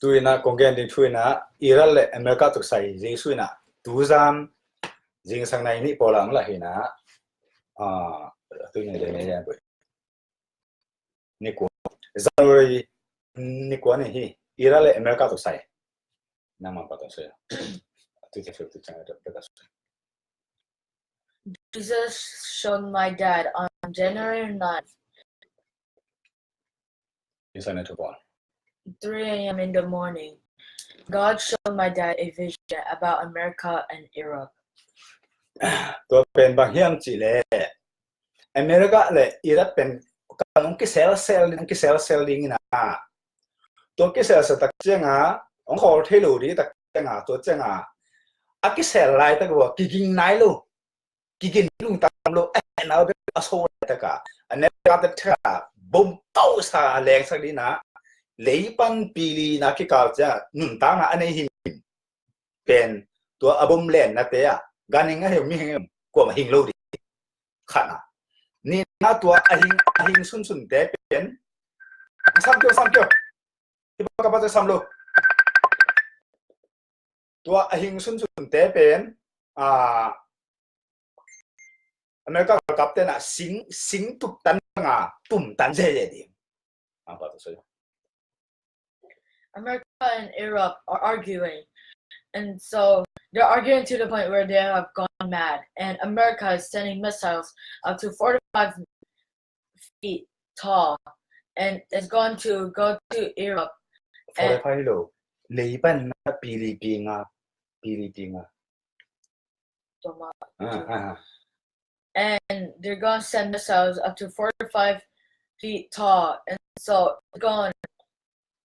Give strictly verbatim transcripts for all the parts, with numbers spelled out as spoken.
Tu-in ah kong gen ding thu in ah Iran le America tuk sai Jesu in ah tuzan zingsang nai nih pawl ah hong lah hi in ah, ah, tu-in ah ni kua, January ni kua ni hi, Iran le America tuk sai. Nangmah pa tuk sai. Tu te tu te chang tu te sai. Jesus showed my dad on January ninth, Inside the one. three a.m. in the morning. God showed my dad a vision about America and Europe. Tua pen bang hiam cih leh America le Iraq pen kan hong kiselsel ding, hong kiselsel ding in ah. Tua kiselsel tak ciangin hong khawl thei lo ding tak ciangin, tua ciangin a kisel laitak uh a kiging nai lo, kigin lungtang lo, a hehna uh bek a so laitak a, a neu laitak a bom tawh sa lengsak ding in ah, lei pan pili in ah kikal ciang nuntakna a nei himhim pen tua a bom lennate ah ganhing a hi uh, mihing a hi uh, kuamah hing lo ding. Khatna. Nihna, tua a hing, a hing sunsunte pen, sam kio, sam kio. Hi bang ka pa sam lo. Tua a hing sunsunte pen, ah, America galkapte in ah sing, sing tumtan banga tumtan zeze ding. Ah, pa tu so. America and Europe are arguing. And so they're arguing to the point where they have gone mad. And America is sending missiles up to forty-five feet tall. And it's going to go to Europe. And forty-five lo. Lei pan na pili pinga, pili pinga. Toma. Ah, ah, ah. And they're gonna send missiles up to forty-five feet tall. And so it's gonna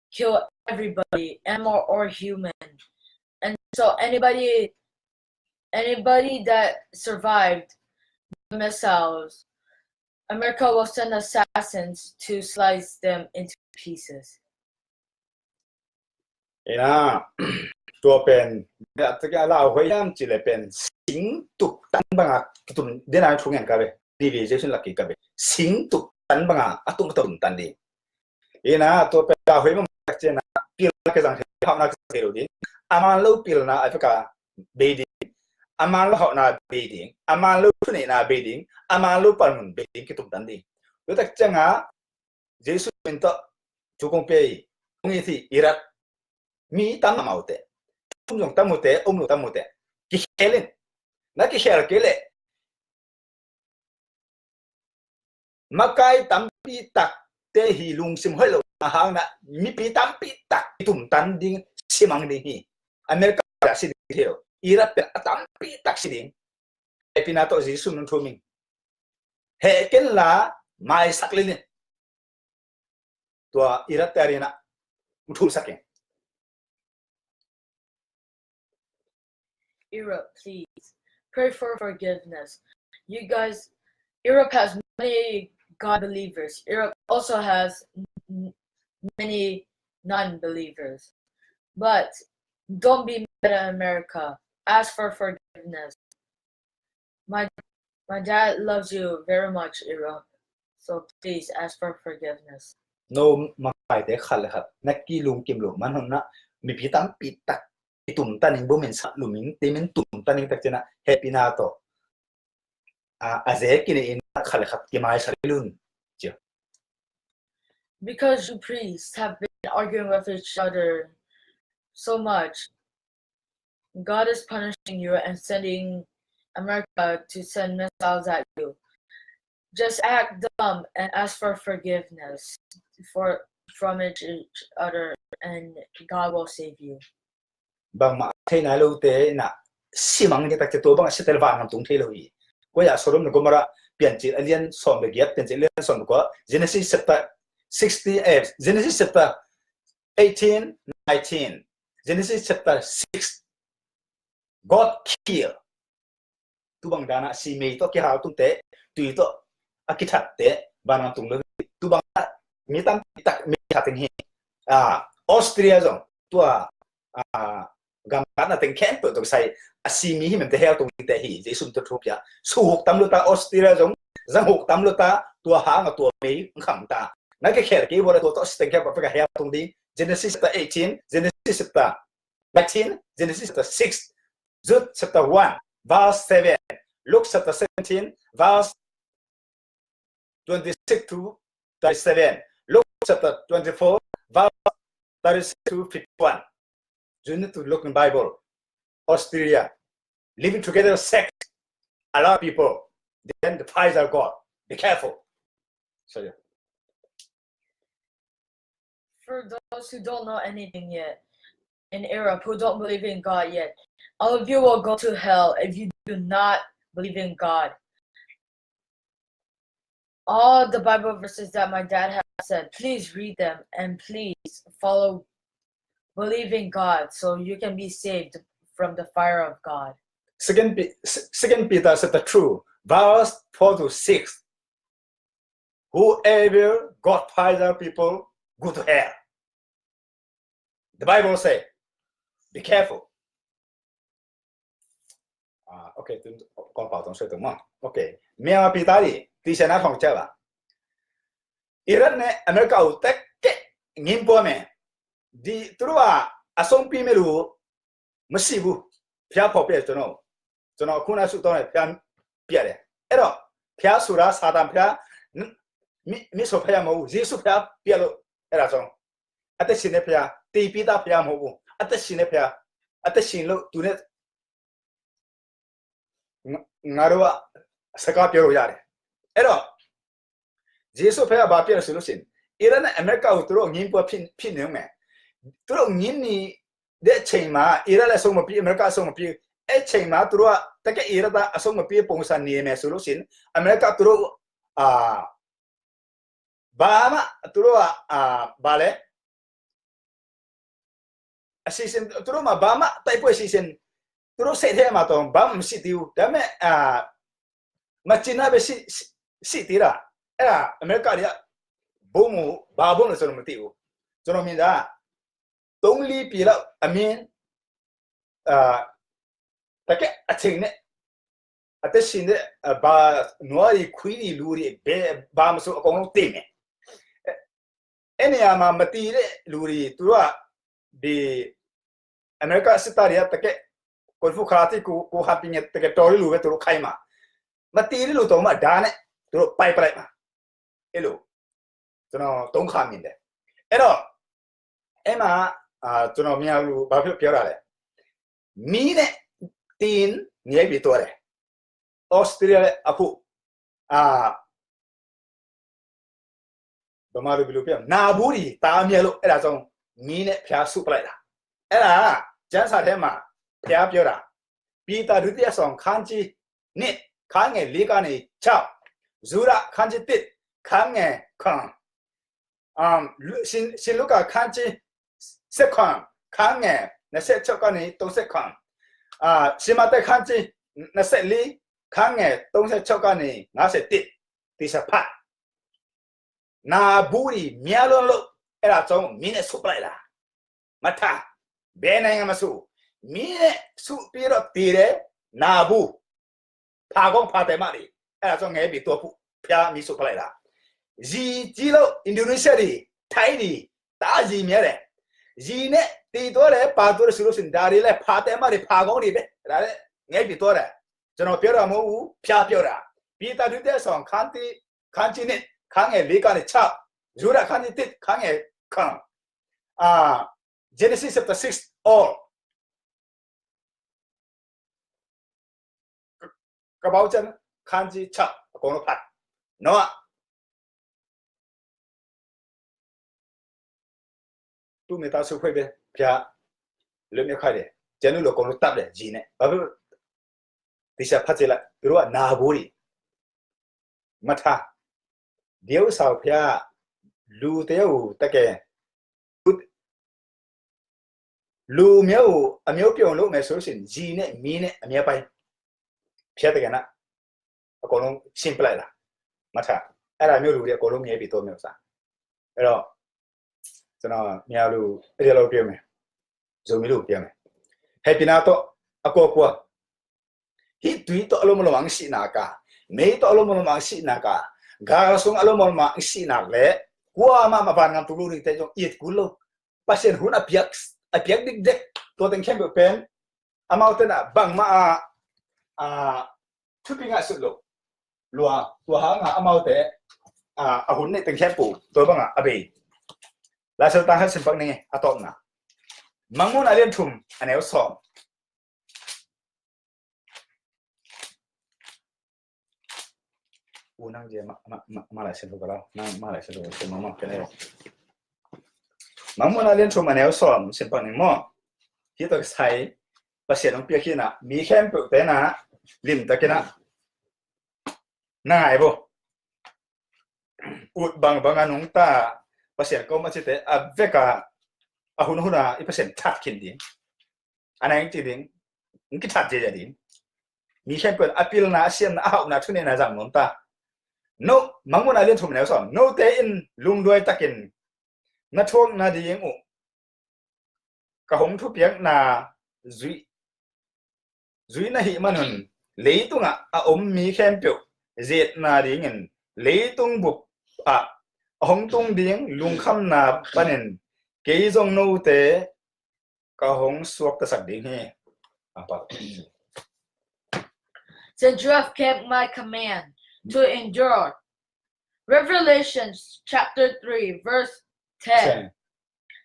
kill everybody, animal or human. And so anybody, anybody that survived the missiles, America will send assassins to slice them into pieces. Ina, tua pen, a lauhuai hiam cih leh pen, sing tumtan banga kitum, dena thungen ka be, civilization laki ka be, sing tumtan banga a tum, tumtan ding. Ina, tua pen lauhuai mah tak ciangin ah, pilna kizang thei, hauhna kizang thei lo ding. A man lo pilna a veka bei ding. A man lo hauhna bei ding. A man lo thuneihna bei ding. A man lo panmun bei ding, kitumtan ding. Tua tak ciangin ah, Jesu min tawh thu kong pia hi, kong it hi, Iraq. Mi tam a om uh teh. Om zong tam uh teh, om lo tam uh teh. Kikhel in. Na kikhel kei leh makai tampi takte hi lungsim hoih lo a hang in ah mipi tampi tak kitumtan ding, simang ding hi. America a si ding hi lo. Iraq pen a tampi tak si ding. Hehpihna tawh Jesu min thum ing. Heh ken la maisak lel in. Tua Iraq te a ding in ah thulsak ing. Europe, please pray for forgiveness. You guys, Europe has many God believers. Europe also has m-, many non-believers. But don't be mad at America. Ask for forgiveness. My, my dad loves you very much, Europe. So please ask for forgiveness. No, makaite khat le khat na kilungkim lo man hon na, mipi tampi tak kitumtan ing, bomin sa lumin timin tumtan ing tak ciangin ah hehpihna tawh a, a ze kine in khat le khat kimaisak lel un. Cia. Because you priests have been arguing with each other so much, God is punishing you and sending America to send missiles at you. Just act dumb and ask for forgiveness for, from each, each other, and God will save you. Bangmah thei nai lote in ah simang ding tak ciang tua bang a sitel vangam tung thei lo hi. Koi ah Sodom le Gomorrah, Piancil a lian sawm le giat, Piancil a lian sawm le kua, Genesis chapter sixteen, eh, Genesis chapter eighteen, nineteen, Genesis chapter six, God kill. Tubang dan a simei tawh kihaltungte, tui tawh a kithatte, vanam tung lo. Tubang a mi tampi tak mi that ding hi. Ah, Austria zong tua, ah, gamtatna teng khempeuh tawh kisai a simi hi, mite heltung dingte hi. Jesu min tawh thu pia. Suhuk tam lo ta Austria zong, zanghuk tam lo ta, tua hang a tua mei kham ta. Na kikhel kei bawle tua tawh si teng khempeuh a pek a heltung ding. Genesis chapter eighteen, Genesis chapter nineteen, Genesis chapter six, Jude chapter one, verse seven, Luke chapter seventeen, verse twenty-six to thirty-seven, Luke chapter twenty-four, verse thirty-six to fifty-one. You need to look in Bible. Australia, living together, sex, a lot of people. Then the fires of God. Be careful. Sorry. For those who don't know anything yet, in Europe, who don't believe in God yet, all of you will go to hell if you do not believe in God. All the Bible verses that my dad has said, please read them and please follow, believe in God so you can be saved from the fire of God. Second, Pe- Se- Second Peter chapter two, verse four to six. Whoever God fire people go to hell. The Bible say, be careful. Ah, okay, tu kong pau tong sui tu mo. Okay, Myanmar pi ta di, ti sa na thong cha ba. Iran ne America u tek ke ngin po me. Di tu wa a song pi me lu, မရှိဘူး။ ဘုရားဖော်ပြကျွန်တော်ကို။ ကျွန်တော်အခုနဆုတောင်းတယ်၊ ဘုရားပြတယ်။ အဲ့တော့ဘုရားဆိုတာစာတန်ဘုရား၊ မင်း၊ မင်းဆိုဘုရားမဟုတ်ဘူး။ ယေရှုဘုရားပြလို့၊ အဲ့ဒါကြောင့်အသက်ရှင်တဲ့ဘုရား၊ သေပြီးသားဘုရားမဟုတ်ဘူး။ အသက်ရှင်တဲ့ဘုရား၊ အသက်ရှင်လို့သူနဲ့င-၊ ငါတို့ကစကားပြောလို့ရတယ်။ အဲ့တော့ယေရှုဘုရားဘာပြလဲဆိုလို့ရှိရင်၊ အီရန်နဲ့အမေရိကကိုသူတို့ငြင်းပွဲဖြစ်၊ ဖြစ်နေဦးမယ်။ သူတို့ငြင်းနေတဲ့အချိန်မှာ၊ အီရန်လည်းအဆုံးမပြေ၊ အမေရိကအဆုံးမပြေ၊ အဲ့ချိန်မှာသူတို့ကတကယ့်အီရန်သားအဆုံးမပြေပုံစံနေမယ်ဆိုလို့ရှိရင်၊ အမေရိကသူတို့၊ အာ၊ ဘာမှသူတို့က၊ အာ၊ ဘာလဲ၊ အစီအစဉ်၊ သူတို့မှာဘာမှတိုက်ပွဲအစီအစဉ်၊ သူတို့စိတ်ထဲမှာတော့ဘာမှမရှိသေးဘူး။ ဒါပေမဲ့၊ အာ၊ မကျေနပ်ပဲရှိ၊ ရှိ၊ ရှိသေးတာ။ အဲ့ဒါအမေရိကတွေကဗုံးကို၊ ဘာဗုံးလဲဆိုတော့မသိဘူး။ ကျွန်တော်မြင်တာသုံးလေးပြည်လောက်အမြင်၊ အာ၊ တကယ့်အချိန်နဲ့အသက်ရှင်တဲ့၊ အာ၊ ဘာ၊ နွားတွေ၊ ခွေးတွေ၊ လူတွေ၊ ဘယ်၊ ဘာမဆိုအကုန်လုံးသေမယ်။ အဲ့နေရာမှာမတည်တဲ့လူတွေ၊ သူတို့ကဒီအမေရိကစစ်သားတွေကတကယ့်ကွန်ဖူခါတီကို၊ ကိုဟာပင်းရဲ့တကယ်တော်လေးလူပဲ၊ သူတို့ခိုင်းမှာမတည်တဲ့လူတောင်မှဒါနဲ့သူတို့ပိုက်ပလိုက်မှာ။ အဲ့လိုကျွန်တော်သုံးခါမြင်တယ်။ အဲ့တော့အဲ့မှာ၊ အာ၊ ကျွန်တော်မြင်လို့ဘာဖြစ်လို့ပြောတာလဲ။ မီးနဲ့တင်းငယ်ပြီးတော့တယ်။ ဩစတြေးလျလည်းအခု၊ အာ၊ ဗမာလိုဘယ်လိုပြောလဲ၊ နာဘူးတွေတားမြဲလို့၊ အဲ့ဒါကြောင့်မီးနဲ့ဘုရားဆုတ်ပလိုက်တာ။ အဲ့ဒါကျမ်းစာထဲမှာဘုရားပြောတာ။ ပီတာဒုတိယဆောင်ခန်းကြီးနှစ်၊ ခန်းငယ်လေးကနေခြောက်၊ ယူဒခန်းကြီးတစ်၊ ခန်းငယ်ခုနစ်၊ အာ၊ လူ၊ ရှင်၊ ရှင်လုကာခန်းကြီးဆယ့်ခုနစ်၊ ခန်းငယ်နှစ်ဆယ့်ခြောက်ကနေသုံးဆယ့်ခုနစ်၊ အာ၊ ရှင်မဿဲခန်းကြီးနှစ်ဆယ့်လေး၊ ခန်းငယ်သုံးဆယ့်ခြောက်ကနေငါးဆယ့်တစ်၊ သေချာဖတ်။ နာဘူးတွေများလွန်းလို့၊ အဲ့ဒါကြောင့်မီးနဲ့ဆုတ်ပလိုက်တာ။ မှတ်ထား၊ ဘယ်နိုင်ငံမဆိုမီးနဲ့ဆုတ်ပြီးတော့သေတယ်။ နာဘူး၊ ဖာကောင်းဖာတယ်မတွေ၊ အဲ့ဒါကြောင့်ငရဲပြည်သွားဖို့ဘုရားမီးဆုတ်ပလိုက်တာ။ ရေကြီးလို့အင်ဒိုနီးရှားတွေ၊ ထိုင်းတွေ၊ တအားရေများတယ်။ ရေနဲ့သေသွားတယ်၊ ပါသွားတယ်ဆိုလို့ရှိရင်၊ ဒါတွေလည်းဖာတယ်မတွေ၊ ဖာကောင်းတွေပဲ။ ဒါလည်းငရဲပြည်သွားတယ်။ ကျွန်တော်ပြောတာမဟုတ်ဘူး၊ ဘုရားပြောတာ။ ပီတာဒုတိယဆောင်ခန်းတစ်၊ ခန်းကြီးနှစ်၊ ခန်းငယ်လေးကနေခြောက်၊ ယူဒခန်းကြီးတစ်၊ ခန်းငယ်ခုနစ်၊ အာ၊ Genesis chapter six, all. ကပ္ပယောက်ျားခန်းကြီးခြောက်အကုန်လုံးဖတ်။ နောအ၊ သူ့မိသားစုအဖွဲ့ပဲ၊ ဘုရားလွတ်မြောက်ခိုင်းတယ်။ ကျန်တို့လည်းအကုန်လုံးတပ်တယ်၊ ရေနဲ့။ ဘာဖြစ်လို့၊ သေချာဖတ်ကြည့်လိုက်။ သူတို့ကနာဘူးတွေ၊ မှတ်ထား၊ ဒီဥစ္စာကိုဘုရားက၊ လူတယောက်ကိုတကယ်၊ လူ၊ လူမျိုးကိုအမျိုးပြုတ်အောင်လုပ်မယ်ဆိုလို့ရှိရင်၊ ရေနဲ့မီးနဲ့အများပိုင်း၊ ဘုရားသခင်ကအကုန်လုံးရှင်းပလိုက်တာ။ မှတ်ထား၊ အဲ့ဒါမျိုးလူတွေအကုန်လုံးငရဲပြည်သွားမယ့်ဥစ္စာ။ အဲ့တော့ကျွန်တော်၊ မြတ်လူ၊ အဲ့ဒီလိုပြောမယ်။ ဇိုမီလူပြောမယ်။ ဟဲ့၊ ပီနာတော့အကောကွာ၊ ဟိတုီတော့အလုံးမလုံးမရှိနာက၊ မေးတော့အလုံးမလုံးမရှိနာက၊ ဂါရဆုံးအလုံးမလုံးမရှိနာကလေ၊ ကွာမမပန်ငမ်တူလူရီတဲ့ကြောင့်၊ အစ်ကူလို့၊ Pasian hun a piak, a piak dikdek, tua teng khempeuh pen amaute na bangmah a, a, thupi ngah sut lo. Lua, tua hanga amaute, a, a hun neih teng khempeuh tua banga a bei. Lai Siangtho tang khat sim pak ning e, a tawpna. Mangmuhna a lian thum, a neu sawm. U nang je ma, ma, ma, ma Lai Siangtho ka lau. Nang ma Lai Siangtho ka lau. Ma, ma, ka lau. Mangmuhna a lian thum a neu sawm, sim pak ning maw. Hih tawh kisai, Pasian hong piak hi na, mi khempeuh te na, limtakin a, na ngai bo. Ut bangbang a nungta, Pasian ko ma cite, a veka, a hunhuna, i Pasian that khin ding. A nai ci ding, hong kithat ziazia ding. Mi khempeuh a pilna, a siamna, a hauhna, thunena zang nuam ta. No, Mangmuhna a lian thum a neu sawm. Note in lungduai takin na thuak nading uh ka hong thupiakna zui, zui na hih manun leitungah a om mi khempeuh zetna dingin leitung bup ah a hong tung ding lungkhamna panin kei zong note ka hong suaktasak ding hi. Papa. Since you have kept my command to endure. Revelation chapter three, verse ten. Ten.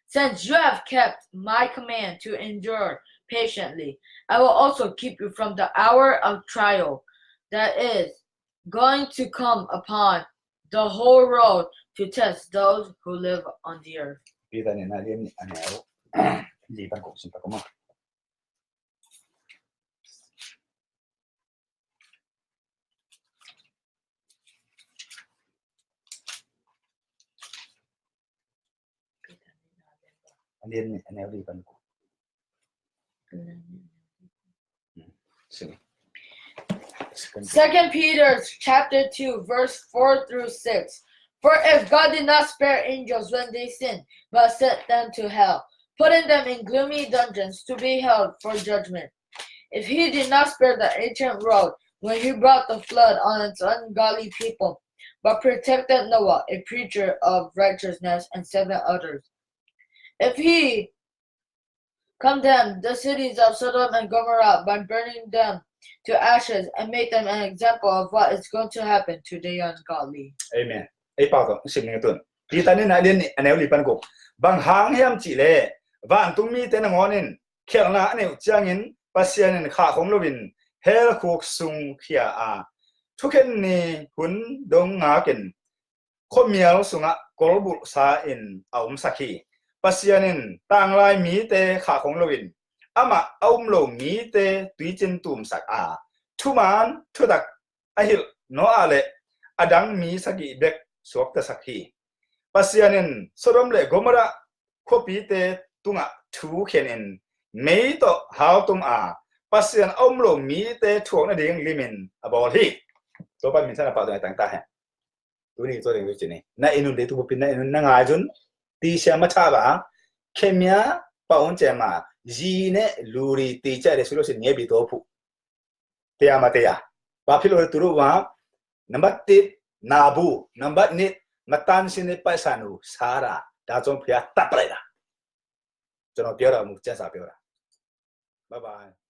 Since you have kept my command to endure patiently, I will also keep you from the hour of trial that is going to come upon the whole world to test those who live on the earth. Peter nih na lian nih a neu li pan kong sim ta ko ma. A lian nih a neu li pan kong. Second Peter chapter two, verse four through six. For if God did not spare angels when they sinned, but sent them to hell, putting them in gloomy dungeons to be held for judgment, if he did not spare the ancient world when he brought the flood on its ungodly people, but protected Noah, a preacher of righteousness, and seven others, if he condemned the cities of Sodom and Gomorrah by burning them to ashes and made them an example of what is going to happen to the ungodly. Amen. Ei pau tawh sim ning a tun. Peter nih na lian nih a neu li pan kong. Bang hang hiam cihleh vantung mite nangawn in khelhna a neih uh ciangin Pasian in khah khong loin hell khuk sung khia a, thukhen ni hun dong ngakin khuamial sungah kolbulhsa in a omsak hi. Pasian in tanglai mite khah khong loin amah a um lo mite tuicin tumsak a, thuman thutak a hilh Noah le a dang mi sagih bek suaktasak hi. Pasian in Sodom le Gomorrah khuapite tungah thu khen in mei tawh haltum a, Pasian a um lo mite thuak nading limin a bawl hi. Topa min thang a pau tungah tang ta hen. Tuni tua ding tu cini. Na inun dei tu bupin na inun na ngai zun. Ti siam ma cha ba. Khemia pa un che ma. Zi ne luri ti cha de sulo sin nge bi to pu. Tia ma tia. Ba philo tu ru wa. Number tit nabu. Number nit matan sini pa sanu sara. Da zong pia tap lai da. Chano pia ra mu cha sa pia ra. Bye bye.